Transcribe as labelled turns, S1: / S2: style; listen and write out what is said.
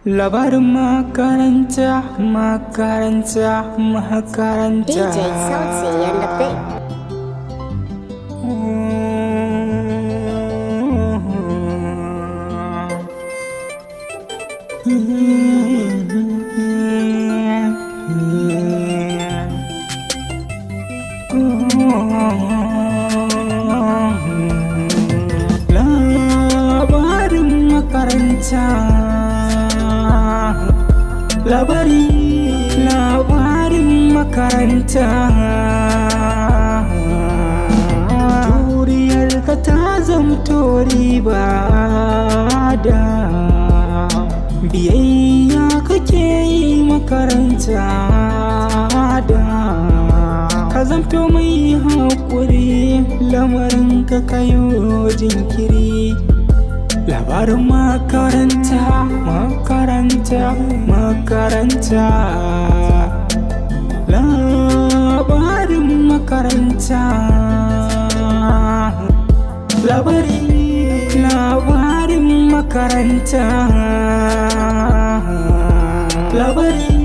S1: Labarin makaranta, makaranta, makaranta.
S2: DJ Sauti and the Big.
S1: Labarin makaranta. Labari, labarin makaranta. Juriyarka ta zamto riba da biyayya kake yi makaranta da ka zamto mai haƙuri, lamarin ka kayo jinkiri. Labarin makaranta, makaranta, makaranta. Labarin makaranta. Labari, labarin makaranta. Labari.